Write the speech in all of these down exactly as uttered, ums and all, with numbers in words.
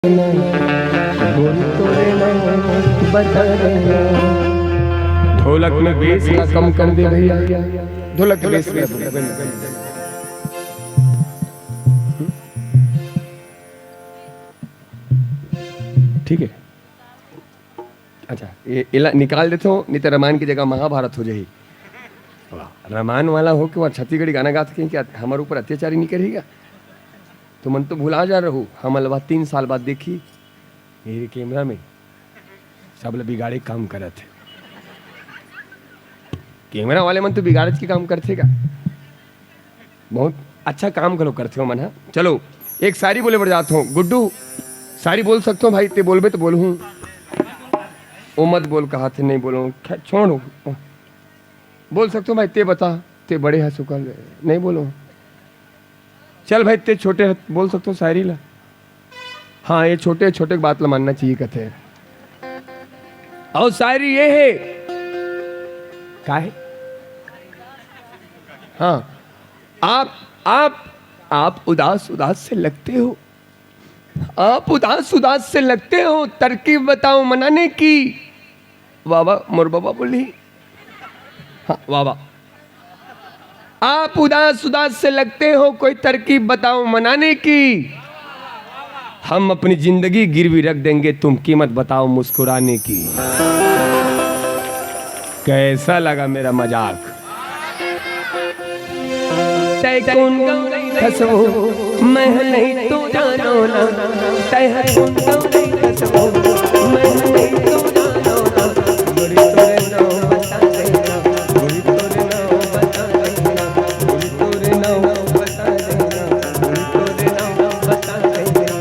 ढोलक में बेस ला कम कर दे भैया, ढोलक के बेस ला। ठीक है, अच्छा, ये एला निकाल देथो, नहीं तो रामायण की जगह महाभारत हो जाही। वाह, रामायण वाला हो के वहाँ छत्तीसगढ़ी गाना गात कहीं क्या हमारे ऊपर अत्याचारी नहीं करेगा? तुमन तो भुला जा रहू, हमन ला तीन साल बाद देखी मेरे कैमरा में सब ला बिगाड़े काम करत हे। कैमरा वाले मन तो बिगाड़े के काम करथे का? बहुत अच्छा काम घलो करथे ओमन ह। चलो, एक शायरी बोले बर जात हूँ। गुड्डू, शायरी बोल सकथो भाई? ते बोलबे तो बोलहूँ। ओ मत बोल, कहा थे नहीं बोलो। खैर, छोड़ो। बोल सकथो भाई, ते बता, ते बड़े ह सुकल, नहीं बोलो। चल भाई, ते छोटे ह, बोल सकथो शायरी ला। हाँ, ये छोटे छोटे बात ला मानना चाहिए कथे। और शायरी ये है, का है? हाँ, आप आप आप उदास उदास से लगते हो, आप उदास उदास से लगते हो, तरकीब बताओ मनाने की। वाह वाह, मोर बाबा बोली। हाँ, वाह वाह। आप उदास उदास से लगते हो, कोई तरकीब बताओ मनाने की। हम अपनी जिंदगी गिरवी रख देंगे, तुम कीमत बताओ मुस्कुराने की। कैसा लगा मेरा मजाक? तै कोन गाँव रहिथस वो, मैं नहीं तो जानो ना। तै ह कोन गाँव रहिथस वो, मैं नहीं तो जानो ना। गोरी तोरे नाम बता देना, गोरी तोरे नाम बता देना, गोरी तोरे नाम बता देना, गोरी तोरे नाम बता देना।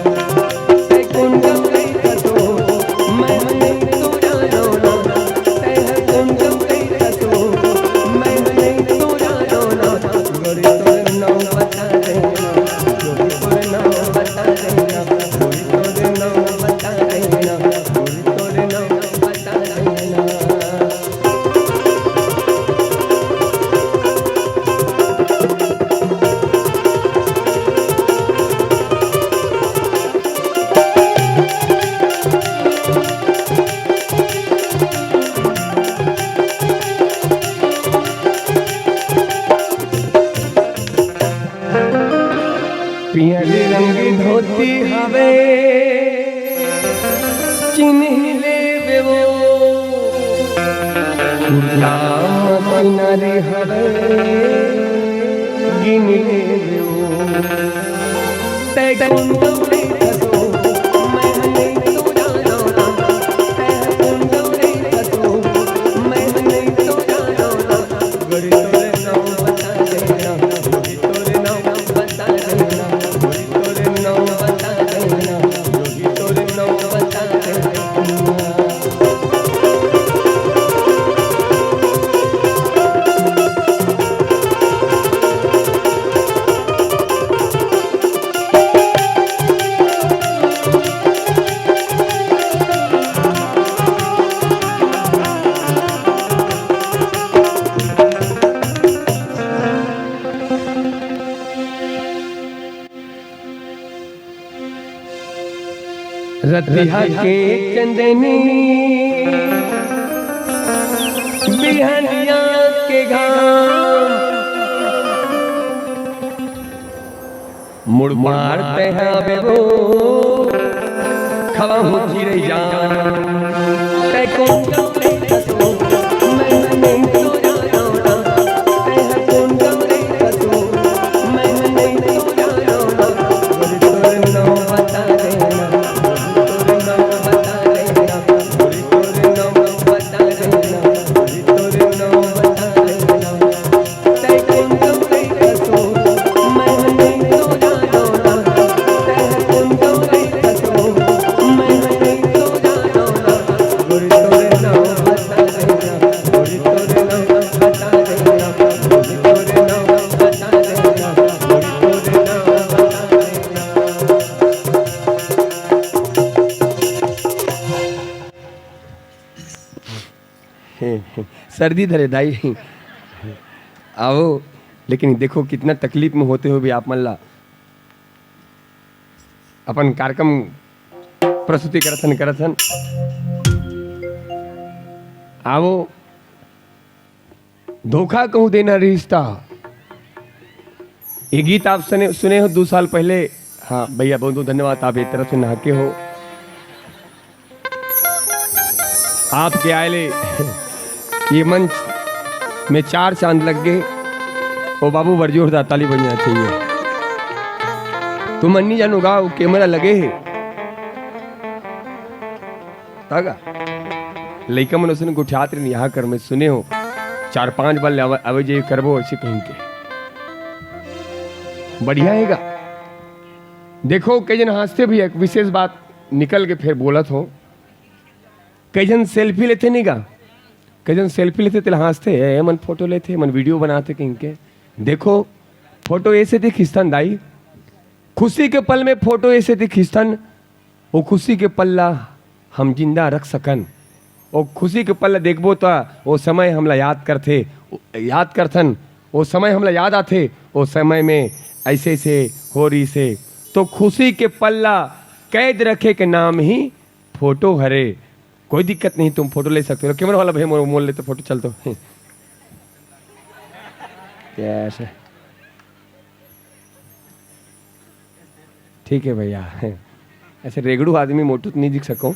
तै कोन गाँव रहिथस वो, मैं नहीं तो जानो ना। तै ह कोन गाँव रहिथस वो, मैं नहीं तो जानो ना। गोरी तोरे नाम बता देना, गोरी तोरे नाम बता देना, गोरी तोरे नाम बता देना, गोरी तोरे नाम बता देना। पियर रंग धोती हवे, चिन्ह लेबे वो। कुर्ता म किनारी हवे, गिन लेबे वो। तै कोन गाँव रहिथस वो, मैं नहीं तो जानो ना। तै कोन गाँव रहिथस वो, मैं नहीं तो जानो ना। गोरी तोरे नाम बता देना, गोरी तोरे नाम बता देना, गोरी तोरे नाम बता देना, गोरी तोरे नाम बता देना। रतिहा के चंदनी, बिहनिया के घाम, मुड़ पार तैं हा बेबो, खवा हो चिरई जान। तै कोन गाँव रहिथस वो, मैं नहीं तो जानो ना। तै ह कोन गाँव रहिथस वो, मैं नहीं तो जानो ना। गोरी तोरे नाम बता देना, गोरी तोरे नाम बता देना, गोरी तोरे नाम बता देना, गोरी तोरे नाम बता देना। तै कोन गाँव रहिथस वो, मैं नहीं तो जानो ना। तै कोन गाँव रहिथस वो, मैं नहीं तो जानो ना। गोरी तोरे नाम बता देना, गोरी तोरे नाम बता देना, गोरी तोरे नाम बता देना, गोरी तोरे नाम बता देना। हे, हे, सर्दी धरे दाई। आओ, लेकिन देखो कितना तकलीफ में होते हो भी आप मन ला अपन कार्यक्रम प्रस्तुति करथन करथन। आवो, धोखा कहूँ देना रिश्ता। ये गीत आप सुने, सुने हो दो साल पहले। हाँ भैया, बहुत बहुत धन्यवाद, आप एक तरफ से नहाके हो। आपके आए ले ये मंच में चार चांद लग गए। ओ बाबू, बड़ जोरदार ताली बजना चाहिए। तुम अन्नी जानो गाओ, कैमरा लगे है। तागा लइका मन उसने गुठियात रहिन, यहाँ कर मैं सुने हो, चार पांच बार ले आवे, आवे जे करबो ऐसे कहीं के। बढ़िया हैगा। देखो, कई जन हंसते भी, एक विशेष बात निकल के फिर बोलत हो। कई जन सेल्फी लेथे नहीं गा, कई जन सेल्फी लेथे, तेला हंसथे, "ए, ए मन फोटो लेथे, ए मन वीडियो बनाथे" कहीं के। देखो, फोटो ऐसे थी खींचथन दाई, खुशी के पल में फोटो ऐसे थी खींचथन, वो खुशी के पल ला हम जिंदा रख सकन। वो खुशी के पल ला देखबो त वो समय हमला याद करथे, याद करथन, वो समय हमला याद आथे, वो समय में ऐसे ऐसे हो रही से। तो खुशी के पल ला कैद रखे के नाम ही फोटो हरे। कोई दिक्कत नहीं, तुम फोटो ले सकते हो। कैमरा वाला भैया, मोर, मोर ले तो फोटो चल तो। कैसे? ठीक है भैया। ऐसे रेगड़ू आदमी मोटू तो नहीं दिख सको,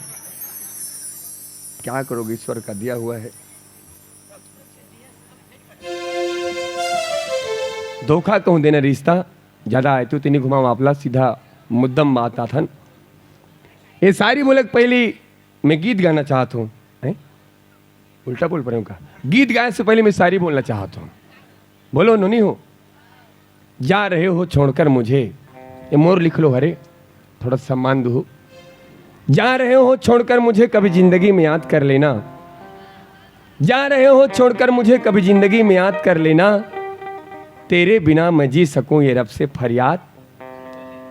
क्या करोगे, ईश्वर का दिया हुआ है। धोखा कहूँ देना रिश्ता, ज्यादा आए तो तेनी घुमा मामला, सीधा मुद्दम बात आथन। ये शायरी बोले के पहली मैं गीत गाना चाहत हूँ। हैं? उल्टा बोल पड़े हूँ का? गीत गाए से पहले मैं शायरी बोलना चाहत हूँ। बोलो नोनी हो। जा रहे हो छोड़कर मुझे, ये मोर लिख लो हरे, थोड़ा सम्मान दो। जा रहे हो छोड़कर मुझे, कभी जिंदगी में याद कर लेना। जा रहे हो छोड़कर मुझे, कभी जिंदगी में याद कर लेना। तेरे बिना मैं जी सकूं, ये रब से फरियाद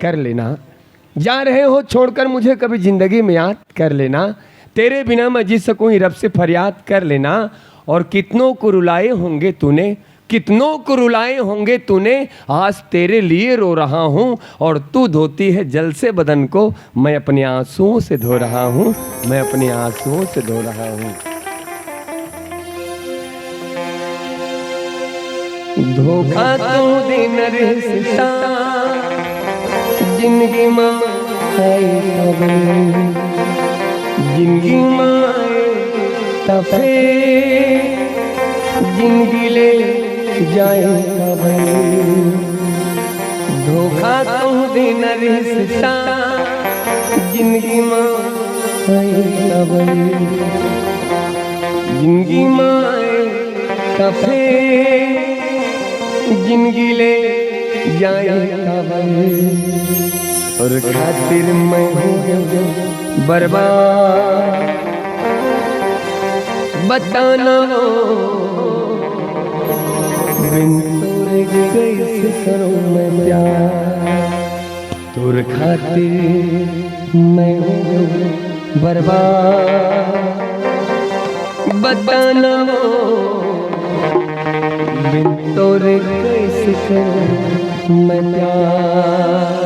कर लेना। जा रहे हो छोड़कर मुझे, कभी जिंदगी में याद कर लेना। तेरे बिना मैं जी सकूं, ये रब से फरियाद कर लेना। और कितनों को रुलाए होंगे तूने, कितनों को रुलाए होंगे तूने, आज तेरे लिए रो रहा हूँ। और तू धोती है जल से बदन को, मैं अपने आंसुओं से धो रहा हूँ, मैं अपने आंसुओं से धो रहा हूँ। धोखा तो देना रिश्ता, जिंदगी मां है कबे, जिंदगी मां है तफे, जिंदगी ले जाए कबे। धोखा तो देना रिश्ता, जिंदगी मां है कबे, जिंदगी मां है तफे, जिंदगी ले जाए कबे। और खातिर मैं हूँ बर्बाद, बताना वो बिन तोरे कैसे करूँ मैं प्यार। तोर खातिर मैं हूँ बर्बाद, बताना वो बिन तोरे कैसे करूँ मैं प्यार।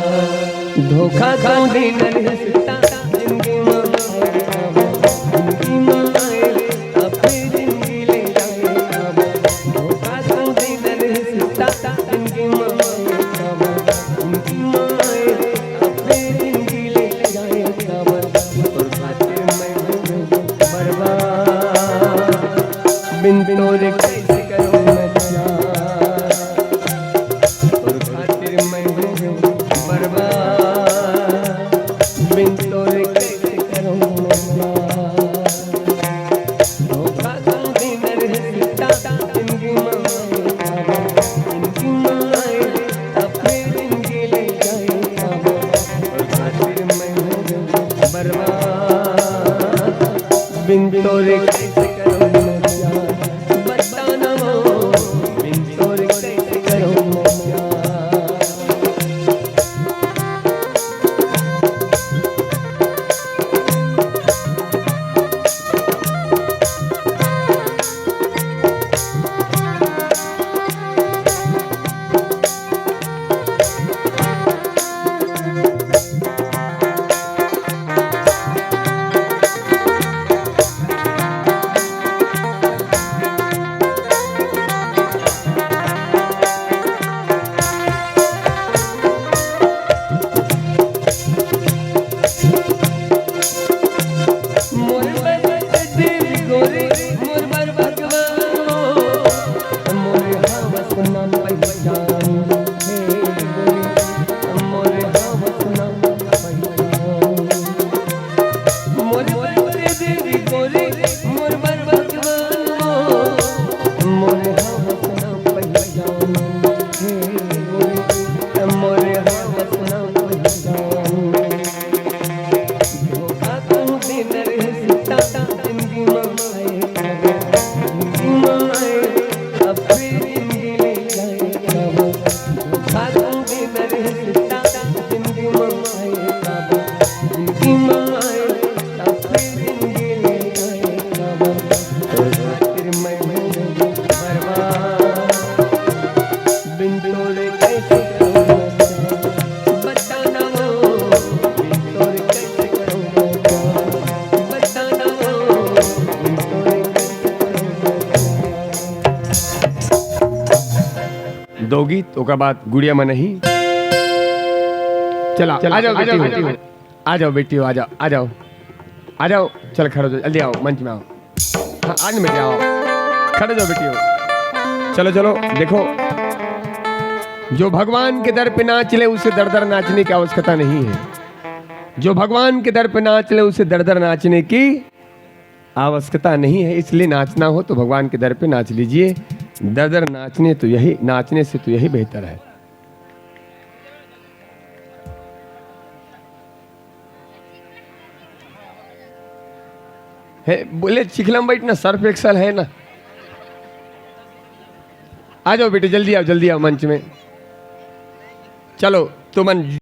धोखा खाऊं दिन रिश्ता, जिंदगी मां, जिंदगी मां, अपनी जिंदगी ले जाए। धोखा खाऊं दिन रिश्ता, जिंदगी मां, जिंदगी मां, अपनी जिंदगी ले जाए। और खातिर मैं हूँ बर्बाद, बिन तोरे कैसे करूँ मैं प्यार। और खातिर मैं हूँ बर्बाद, बिन तोरे दो गीत, ओकर बाद गुड़िया मन ही। चला, चला, आ जाओ आ जाओ, बेटी हो। आ जाओ बेटी हो, आ जाओ, आ जाओ। आ जाओ, चल खड़े हो जाओ, जल्दी आओ, मंच में आओ। हाँ, आज में आओ, खड़े हो जाओ बेटी हो। चलो, चलो, देखो, जो भगवान के दर पे नाच ले, उसे दर दर नाचने की आवश्यकता नहीं है। जो भगवान के दर पे नाच ले, उसे दर दर नाचने की आवश्यकता नहीं है। इसलिए नाचना हो तो भगवान के दर पे नाच लीजिए। दर दर नाचने तो यही, नाचने से तो यही बेहतर है। है, बोले चिखला में बैठ ना, सर्फ एक्सल है ना। आ जाओ बेटे, जल्दी आओ, जल्दी आओ मंच में। चलो, तुमन